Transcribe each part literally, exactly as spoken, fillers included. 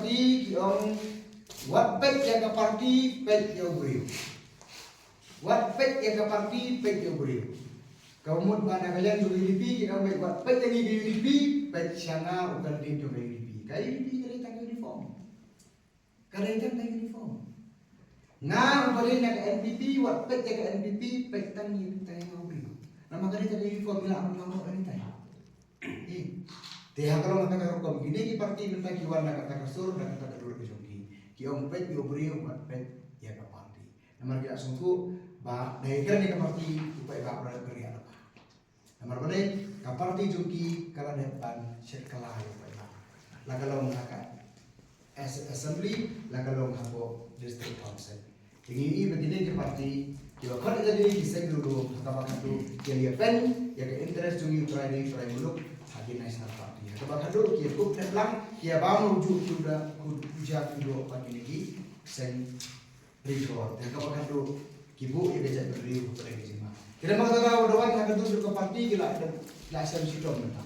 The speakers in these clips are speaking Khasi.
Ki ong, wat peit ïa ka party, peit ïa u briew. Wat peit ïa ka party, peit ïa u briew. Ka mut ba na ka liang jong ka U D P ki ong, wat peit ïa ngi ka U D P, peit sha nga u candidate jong ka U D P. Ka U D P ka dei tang ka uniform. Ka dei tang ka uniform. Nga uba dei na ka N P P, wat peit ïa ka N P P, peit tang ïa, tang ïa u briew. Namar ka dei tang ka uniform, ngi lah ban long ka dei tang. Eh, te ha ka long ha kata ka rukom, kine ki party mynta ki wan na kata ka sur, na kata ka dur ka jong ki. Ki ong peit ïa u briew, wat peit ïa ka party. Namar ki la sngewthuh ba dei kane ka party u paidbah ba la kyrïah lypa. Namar balei, ka party jong ki ka la dep ban shet kylla ïa u paidbah. La ka long ha ka as-, assembly, la ka long hapoh district council. Te ngi ïohi ba kine ki party kiba khot ïa lade ki seng lulum, ha kaba khatduh ki ïa pen ïa ka interest jong ngi u trai ri u trai muluk ha ki national party. Ha kaba khatduh ki ïa kup dep lang, ki ïa bam ruh juh ki u da, ki u da, ki u da bad kine ki seng ri jor. Te ha kaba khatduh ki buh ïa ka jaitbynriew ha ka jingma. Te namar kata ka daw da wan ha ka duh jong ka party ki la, la shem shitom mynta.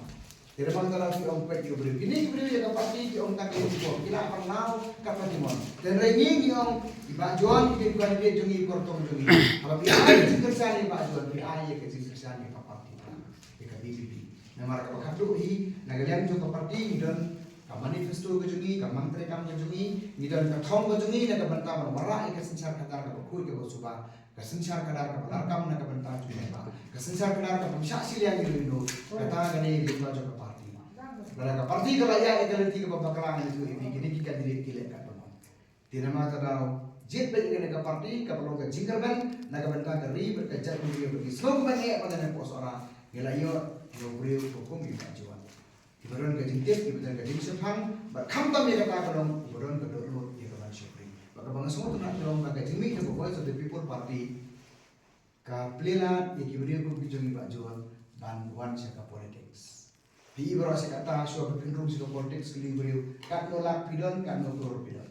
Te namar kata ki ong peit ïa u briew. Kine ki briew ïa ka party ki ong tang ïa u briew. Ki la pynlaw katba ki mon. Te hynrei ngi ngi ong i Bah John, i dei u candidate jong ngi, i kyrtong jong ngi. Haba phi ai ka jingkyrshan ïa i Bah John, phi ai ïa ka jingkyrshan ïa ka party, ïa ka V P P. Namar kaba khatduh hi, na ka liang jong ka party ngi don ka manifesto ka jong ngi, ka mang treikam ka jong ngi, ngi don ka thong ka jong ngi na ka bynta ban wanrah ïa ka synshar khadar kaba khuid kaba suba. Ka synshar khadar kaba larkam na ka bynta jong u paidbah. Ka synshar khadar kaba ym shah shiliang ïa u ïa u. Kata ka dei ka jingkyrmen jong ka party. Lada ka party ka la ïaid ïa ka lynti kaba bakla, ngi ïathuh ïa phi, kine ki candidate ki leh katba mon. Te namar kata daw jied beit ïa kane ka party kaba long ka jingkyrmen na ka bynta ka ri bad ka jaitbynriew bad ngi sngewkmen eh ba ngi hapoh Sohra ngi la ïoh ïa u briew uba kum i Bah John. Kiba don ka jingtip, kiba don ka jingshemphang, bad khamtam ïa kata ka long uba don ka dohnud ïa ka ban shakri. Bad kaba nga sngewtynnat ka long ba ka jingmih jong ka Voice of the People Party ka plie lad ïa ki briew kum ki jong i Bah John ban wan sha ka politics. Phi i baroh sha kata, shuwa ba phin rung sha ka politics, kylli u briew, katno lak phi don, katno klur phi don.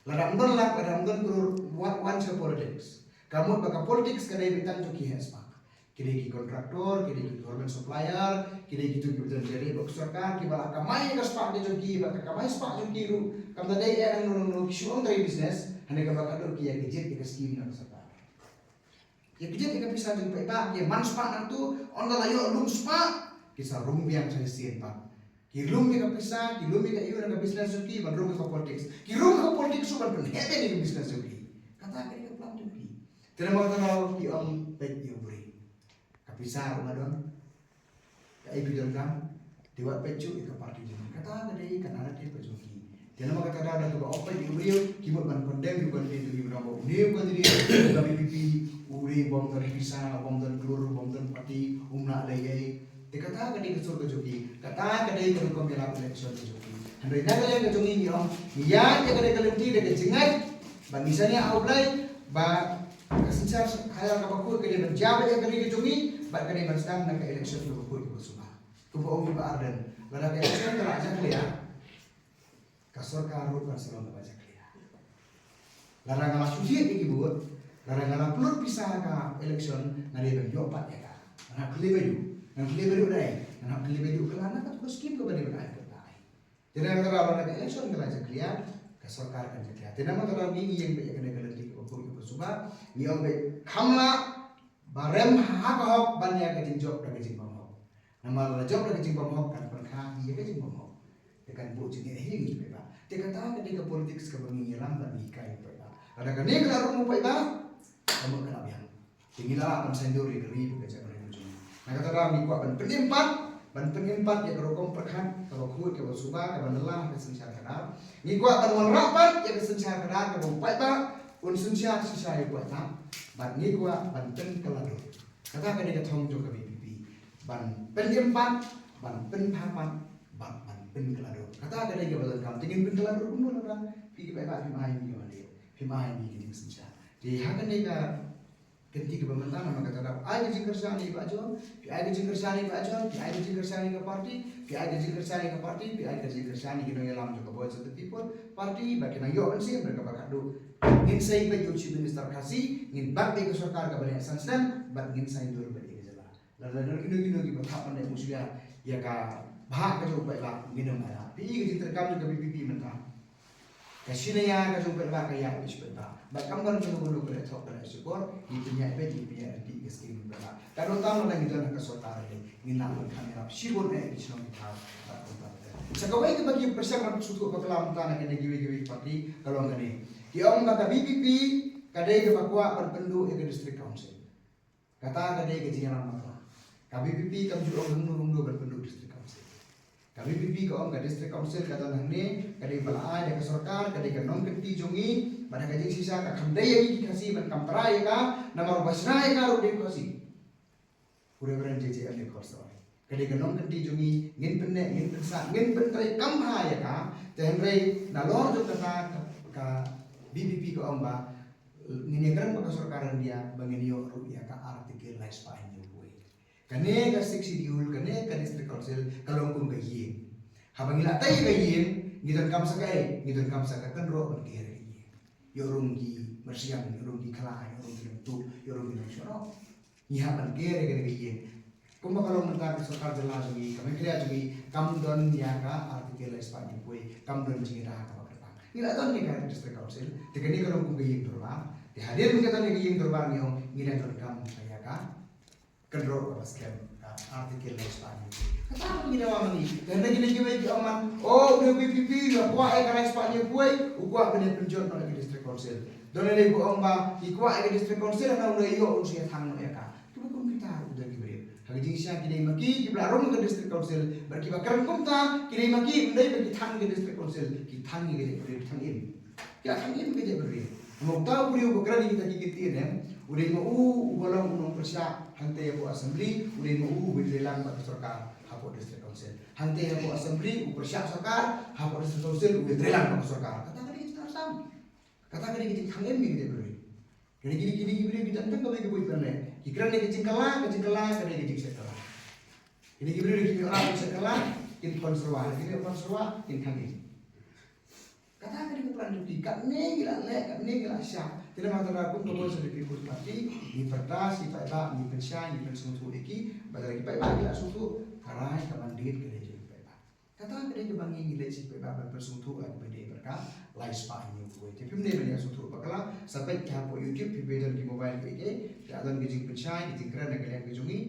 Lada ym don lak, lada ym don klur, wan, wan sha politics. Ka mut ba ka politics ka dei beit tang jong ki heh spah. Ki dei ki contractor, ki dei ki government supplier, ki dei kito kiba don jingïarap bad ka sorkar, kiba la kamai ka spah ka jong ki, bad ka kamai spah jong ki ruh kam da dei ïa nangno nangno, ki shu ong trai business, hangne kaba khatduh ki ïa kjit ïa ka scheme na ka sorkar. Ïa kjit ïa ka pisa jong u paidbah, ki ïa man spah nangto, ynda la ïoh lum spah, ki sa rung biang sha shisien pat. Ki lum ïa ka pisa, ki lum ïa ka ïoh na ka business jong ki, ban rung ïa ka politics. Ki rung ïa ka politics ruh ban pynheh ïa ka business jong ki. Kata ka dei ka plan jong ki. Te namar kata daw ki ong peit ïa u briew. Ka pisa ruh nga don. Kaei phi donkam? Te wat peit shuh ïa ka party jong ngi. Kata ka dei ka narrative ka jong ki. Te namar kata daw da kaba ong peit ïa u briew, ki mut ban condemn ïa u candidate jong ngi, ban ong ba une u candidate jong ka V P P u dei u bym don pisa, u bym don klur, u bym don party, um lah lei ei. Te kata ka dei ka sur ka jong ki, kata ka dei ka rukom ïalap election ka jong ki. Hynrei na ka liang ka jong ngi ngi ong, ngi ïaid ïa kane ka lynti da ka jingngeit ba ngi shaniah ha U Blei ba ka synshar khadar kaba khuid ka dei ban jia beit ïa ka ri ka jong ngi bad ka dei ban sdang na ka election kaba khuid kaba suba. Kumba ong i Bah Ardent, lada ka election ka la jakhlia, ka sorkar ruh kan sa long kaba jakhlia. Lada nga la shu thied ïa ki vote, lada nga la pynlut pisa ha ka election, nga dei ban ïoh pat ïa ka. Ngan hap khlieh bad u, ngan khlieh bad u dei, ngan hap khlieh bad u, ka la na katto ka skim kaba dei ban ai, ka la ai. Te na kata daw lada ka election ka la jakhlia, ka sorkar kan jakhlia. Te namar kata daw ngi ngi ïeng beit ïa kane ka lynti kaba khuid kaba suba, ngi ong beit kham lah ba rem ha ka hok ban ïa ka jingjop da ka jingbymhok. Namar lada jop da ka jingbymhok kan pynkha ïa ka jingbymhok. Te kan buh jingeh hi ïa ngi ki paidbah. Te kata ka dei ka politics kaba ngi ïalam bad ngi hikai ïa u paidbah. Lada kane ka la rung u paidbah, ka mut ka la biang. Te ngi la lah ban saiñdur ïa ka ri bad ka jaitbynriew jong ngi. Na kata daw ngi kwah ban pynim pat, ban pynim pat ïa ka rukom pyrkhat kaba khuid kaba suba kaba ngi la ha ka synshar khadar. Ngi kwah ban wanrah pat ïa ka synshar khadar kaba u paidbah un synshar shisha ïa u paidbah. Bad ngi kwah ban pynkylla dur. Kata ka dei ka thong jong ka V P P. Ban pynim pat, ban pynbha pat, bad ban pynkylla dur. Kata ka dei kaba donkam. Te ngin pynkylla dur kumno lada phi ki paidbah phim ai ïa ngi ka mandate, phim ai ïa ngi ka jingsynshar. Te ha kane ka kynti kaba mynta namar kata daw ai ka jingkyrshan ïa i Bah John, phi ai ka jingkyrshan ïa i Bah John, phi ai ka jingkyrshan ïa ka party, phi ai ka jingkyrshan ïa ka party, phi ai ka jingkyrshan ïa ki nongïalam jong ka Voice of the People Party, bad ki nang ïoh mynsiem bad kaba khatduh ngin sa ïeng beit ïa u Chief Minister Khasi, ngin bat beit ïa ka sorkar kaba leh san snem, bad ngin saiñdur beit ïa ka jylla. Lada don kino kino kiba thap ban leh mushkila ïa ka bhah ka jong u paidbah, ngin ym ailad. Phi i ka jingtreikam jong ka V P P mynta. Ka shi naya ka jong u paidbah ka ïaid beit sha u paidbah. Bad kam don kano kano ka leh thok ka leh shukor, ngi pynïaid beit, ngi pynïaid ryntih ka skim u paidbah. Ka don tang lada ngi don ha ka sorkar hi, ngin nang ban kham ïarap shibun eh ki shnong ki thaw. Bad kumta. Sa kawei kaba ki pyrshang ban sngewthuh bakla mynta na kane kiwei kiwei ki party, ka long kane. Ki ong ba ka V P P ka dei kaba kwah ban pynduh ïa ka district council. Kata ka dei ka jingïalam bakla. Ka V P P kam ju ong hangno hangno ban pynduh district council. Ka V P P ka ong ka district council ka don hangne, ka dei ba la ai da ka sorkar, ka dei ka nongkynti jong ngi, bad ha ka jingshisha ka kham dei ïa ngi ki Khasi ban kam trai ïa ka, namar ba shna ïa ka ruh dei u Khasi. U Reverend J J M Nichols. Ka dei ka nongkynti jong ngi, ngin pynneh, ngin pynsah, ngin pyntreikam bha ïa ka, te hynrei nalor jong kata ka, ka V P P ka ong ba ngin ïakren bad ka sorkar India ba ngin ïoh ruh ïa ka Article lai spah hynñiew phew. Kane ka Sixth Schedule, kane ka District Council, ka long kum ka ïing. Haba ngi la tei ïa ka ïing, ngi donkam sa kaei, ngi donkam sa ka kynroh ban ker ïa ka ïing. Ïoh rung ki myrsiang, ïoh rung ki khlaiñ, ïoh rung ki nongtuh, ïoh rung ki nongsharoh. Ngi hap ban ker ïa kane ka ïing. Kumba ka long mynta ka sorkar jylla jong ngi, ka Meghalaya jong ngi, kam don ïa ka Article lai spah hynñiew phew, kam don jingïada ha kaba kyrpang. Ngi la don ïa ka District Council, te kane ka long kum ka ïing dorbar. Te hadien ba ngi don ïa ka ïing dorbar ngi ong, ngi dang donkam ïa ka kynroh kaba skhem, ka Article lai spah hynñiew phew. Kata ka ngi dawa ma ngi. Te hynrei kine kiwei ki ong man, oh, u dei u V P P, u kwah ïa ka lai spah hynñiew phew, u kwah ban ïa pynjot noh ïa ka District Council. Don lei lei ba ong ba, ki kwah ïa ka District Council, hynrei u dei ïoh, un sa ïa thang noh ïa ka. Kiba kum kita ruh don ki briew. Ha ka jingshisha ki dei ma ki, kiba la rung ka District Council. Bad kiba kren kumta, ki dei ma ki, ym dei ba ki thang ka District Council. Ki thang ïa ka jaitbynriew, ki thang im. Ki la thang im ka jaitbynriew. Namar uta u briew ba kren ïa kita ki kyntien, em, u dei ma u, uba long u nongpyrshah hangtei hapoh Assembly, u dei ma u, uba ïatreilang bad ka sorkar hapoh District Council. Hangtei hapoh Assembly, u pyrshah sorkar, hapoh District Council, u ïatreilang bad ka sorkar. Kata ka dei ka jingthaw sam. Kata ka dei ka jingthang im ïa ka jaitbynriew. Kine, kine, kine ki briew ki don tang kawei ka buit ban leh. Ki kren ïa ka jingkylla, ka jingkylla ka dei ka jingshet kylla. Kine ki briew ki ïoh shet kylla, kin khon syrwa, kin ïoh khon syrwa, kin thang im. Kata ka dei ka plan jong ki, katne ngi la leh, katne ngi la shah. Te namar kata kum ka Voice of the People Party, ngi pyrta sha ki paidbah, ngi pynshai, ngi pynsngewthuh ïa ki, bad lada ki paidbah ki la sngewthuh, ka rai ka mandate ka dei jong ki paidbah. Kata ka dei kaba ngi ngi leit sha ki paidbah ban pynsngewthuh ïa kaba dei bad ka lai spah hynñiew phew. Te phim dei ban ïa sngewthuh bakla, sa peit hapoh YouTube, phi peit don ki mobile kiei kiei, ki la don ka jingpynshai, ka jingkren na ka liang ka jong ngi,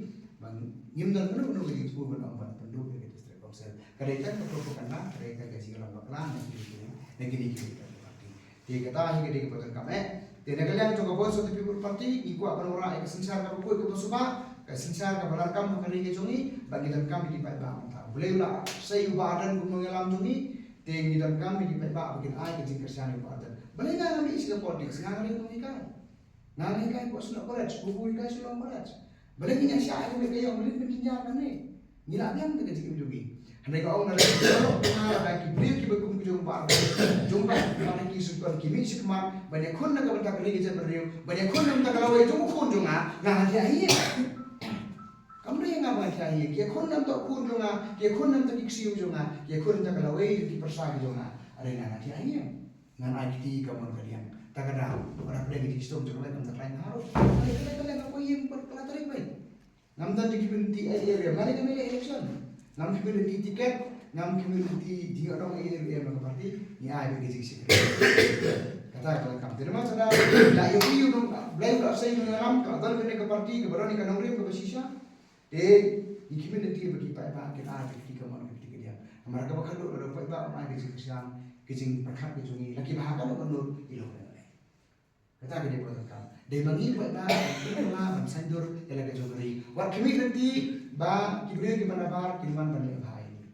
ba ngim don kano kano ka jingthmu ban ong ban pynduh ïa ka District Council. Ka dei tang ka propaganda, ka dei tang ka jingïalam bakla na kine ki, na kine ki party. Te kata hi ka dei kaba donkam eh. Te na ka liang jong ka Voice of the People Party, ngi kwah ban wanrah ïa ka synshar kaba khuid kaba suba, ka synshar kaba larkam ha ka ri ka jong ngi, ba ngi donkam ïa ki paidbah mynta. Balei u la sei u Bah Ardent kum u nongïalam jong ngi, te ngi donkam ïa ki paidbah ba kin ai ka jingkyrshan ïa u Bah Ardent. Balei nga ngam ïoh sha ka politics, nga nga dei u nonghikai. Nga nga hikai hapoh Shillong College, u hikai Shillong College. Balei ngin ïa shah ïa ka miet ka ïong, balei ngin pynjynjar kane? Ngi lah biang te ka jingim jong ngi. Hynrei ka ong na lei ka ong na lei ki briew kiba kum ki jong Bah, jong Bah, Bah Ricky Syngkon ki mih shi khmat ban ïakhun na ka bynta ka ri ka jaitbynriew, ban ïakhun na ka bynta ka lawei jong u khun jong nga, nga nga thiah hi. Kam dei nga ba nga thiah hi. Ki ïakhun na ka bynta u khun jong nga, ki ïakhun na ka bynta ki ksiew jong nga, ki ïakhun na ka bynta ka lawei jong ki pyrsa ki jong nga. Hynrei nga nga thiah hi. Ngan ai kti ka mon ka liang. Ta ka daw, ba da pdeng ka jingshitom jong nga kam da khlaiñ haroh. Ka lei ka lei ka lei ka poi ïing pat ka la tarik beit. Ngam don jingkhmih lynti ïa area, nga dei ka M L A election. Ngam khmih lynti ticket, ngam khmih lynti jingïohnong ïa area ma ka party, ngi ai beit ka jingshakri. Kata ka la kam. Te namar kata, da ïohi ïa u nong, Blei u la sei u nongïalam, ka la don kane ka party, kaba don ïa ka nongrim kaba shisha. Te ngi khmih lynti ba ki paidbah kin ai ka kti ka mon ka kti ka liang. Namar kaba khadduh lada u paidbah um ai ka jingkyrshan, ka jingpyrkhat ka jong ngi, la ki bha kano kano i long leh. Kata ka dei ba donkam. Dei ma ngi paidbah ban kylla ban saiñdur ïa la ka jong ka ri. Wat khmih lynti ba ki briew kiba nabar kin wan ban leh bha ïa ngi.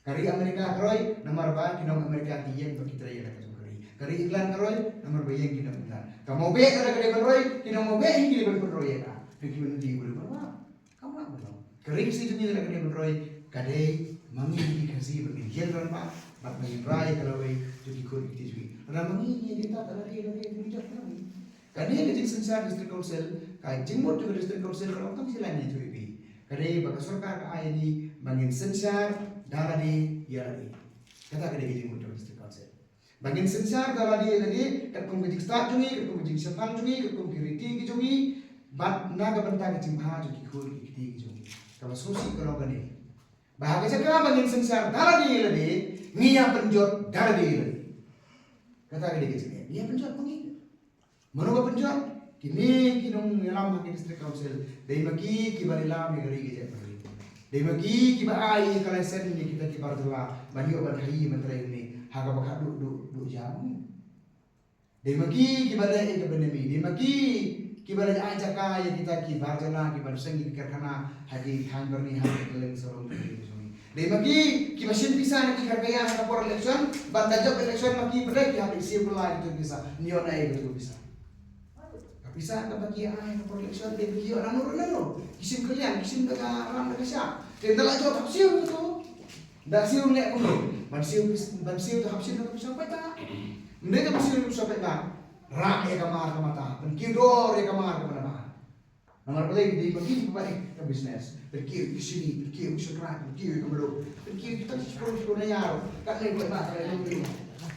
Ka ri Amerika ka roi namar ba ki nong Amerika ki ïeng ba ki trei ïa la ka jong ka ri. Ka ri England ka roi namar ba ïeng ki nong England. Ka Mawbeh ka dei ban roi, ki nong Mawbeh hi ki dei ban pynroi ïa ka. Dei ki ban dei ban roi. Kam lah ban long. Ka ri Khasi jong ngi lada ka dei ban roi, ka dei ma ngi ki Khasi ba ngin ïeng rangbah bad ba ngin rai ïa ka lawei jong ki khun ki kti jong ngi. Lada ma ngi ngi ïeng rangbah, ka la ri, la ri, ngi jot ka la ri. Kane ka jingsynshar District Council, ka jingmut jong ka District Council ka long tang shi lain, ngi ïathuh ïa phi. Ka dei ba ka sorkar ka ai ïa ngi ba ngin synshar da lade ïa lade. Kata ka dei ka jingmut jong ka District Council. Ba ngin synshar da lade ïa lade, katkum ka jingstad jong ngi, katkum ka jingshemphang jong ngi, katkum ki riti ki jong ngi, bad na ka bynta ka jingbha jong ki khun ki kti ki jong ngi. Kaba sngewsih ka long kane. Ba ha ka jaka ba ngin synshar da lade ïa lade, ngi ïa pynjot da lade ïa lade. Kata ka dei ka jingeh. Ïa pynjot ma ngi. Mano ba pynjot? Kine ki nongïalam ha ki district council. Dei ma ki kiba ïalam ïa ka ri ka jaitbynriew. Dei ma ki kiba ai ïa ka license ïa kita ki bar jylla ban ïoh ban khaïi ban trei hangne ha kaba khadduh duh duh jam. Dei ma ki kiba leh ïa ka bynriew. Dei ma ki kiba leh ai jaka ïa kita ki bar jylla kiban seng ïa ki karkhana ha ki thaiñ byrni ha ki kylleng sarong ka ri ka jong ngi. Dei ma ki kiba shim pisa na ki kharkhaia ha ka por election, bad da jop election ma ki pynleit ki hap ban siew kylla ïa kito ki pisa. Ym ïoh na ei kito ki pisa. Ka pisa kaba ki ai ha ka por election dei ba ki ïoh nangno nangno. Ki shim kylliang, ki shim da ka ram da ka shah. Te ynda la jop hap siew kito. Da siew leh kumno? Ban siew pis-, ban siew te hap shim na ka pisa paidbah. Ym dei ka ban siew na ka pisa paidbah. Rah ïa ka mar ka mata, pynkiew dor ïa ka mar ka mata. Namar balei? Dei ba ki ba ïa ka business. Pynkiew ïa ka shini, pynkiew ïa ka shakra, pynkiew ïa ka mluh, pynkiew kita ki shipor shipor na ïar. Katne paidbah ka ïa ka.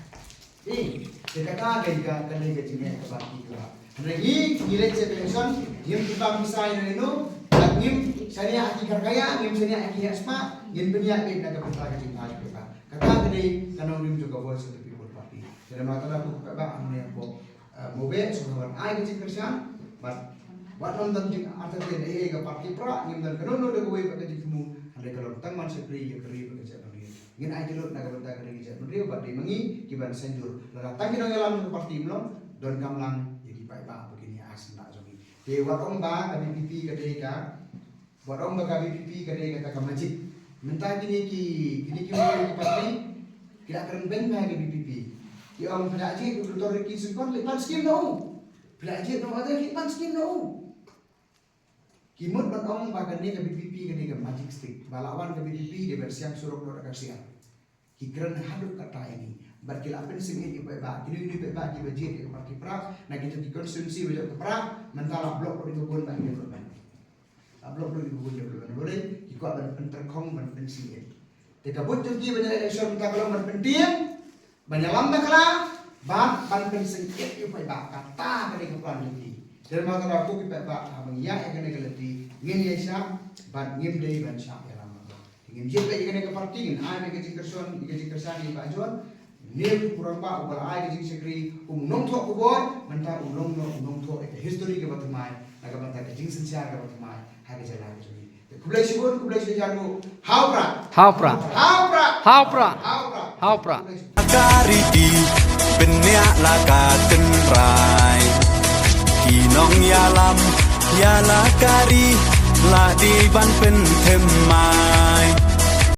Eh, te kata ka ka ka ka jingeh kaba ki ka. Hynrei ngi, ngi leit sha election, ngim pynbam pisa ïano ïano, bad ngim shaniah ha ki kharkhaia, ngim shaniah ha ki heh spah, ngin pynïaid beit na ka bynta ka jingthaw jong ki paidbah. Kata ka dei ka nongrim jong ka Voice of the People Party. Te namar kata ko paidbah hangne hapoh, eh, Mawbeh, sngewbha ban ai ka jingkyrshan, bad wat nym don jingartatien ei ei ka party prah, ngim don kano kano da kawei pat ka jingthmu, hynrei ka long tang ban shakri ïa ka ri bad ka jaitbynriew. Ngin ai jinglut na ka bynta ka ri ka jaitbynriew bad dei ma ngi kiban saiñdur. Lada tang ki nongïalam jong ka party ym long, donkam lang ïa ki paidbah ba kin ïa ai syndah jong ngi. Te wat ong ba ka VPP ka dei ka, wat ong ba ka VPP ka dei kata ka magic. Mynta kine ki, kine ki, ki party ki la kren beiñ bha ïa ka VPP. Ki ong phi la jied u Doctor Ricky Syngkon leit pan skim na u. Phi la jied u Doctor Ricky pan skim na u. Ki mut ban ong ba kane ka VPP kane ka magic stick. Ba la wan ka VPP dei ban siang surok noh da ka ksiar. Ki kren haduh katta ïa ngi. Bad ki la pynsngewsih ïa u paidbah. Kino kino u paidbah kiba jied ïa ka party prah na kita ki constituency ba jop ka prah. Mynta la block lut ïa ka bun ba ïa ka bun. La block lut ïa ka bun ïa ka bun. Balei? Ki kwah ban pynterkhong ban pynsngewsih. Te ka buit jong ki ban ïaleh election mynta ka long ban pyntieng. Ban ïalam bakla, bad ban pynsngewsih ïa u paidbah, kata ka dei ka plan jong ki. Te namar kata ko ki paidbah, haba ngi ïaid ïa kane ka lynti, ngin ïa shah, bad ngim dei ban shah ïalam bakla. Ngin jied beit ïa kane ka party, ngin ai beit ka jingkyrshan, ka jingkyrshan ïa i Bah John. Une u rangbah uba la ai ka jingshakri, um nongthoh khubor, mynta u long noh u nongthoh ïa ka history kaba thymmai, na ka bynta ka jingsynshar kaba thymmai ha ka jylla ka jong ngi. Khublei shibun, khublei shihajar nguh. Ha u Prah. Ha u Prah. Ha u Prah. Ha u Prah. Ha u Prah. Ha u Prah. Khublei shibun. Ka ri ki bniah la ka tynrai. Ki nongïalam ïa la ka ri la dei ban pynthymmai.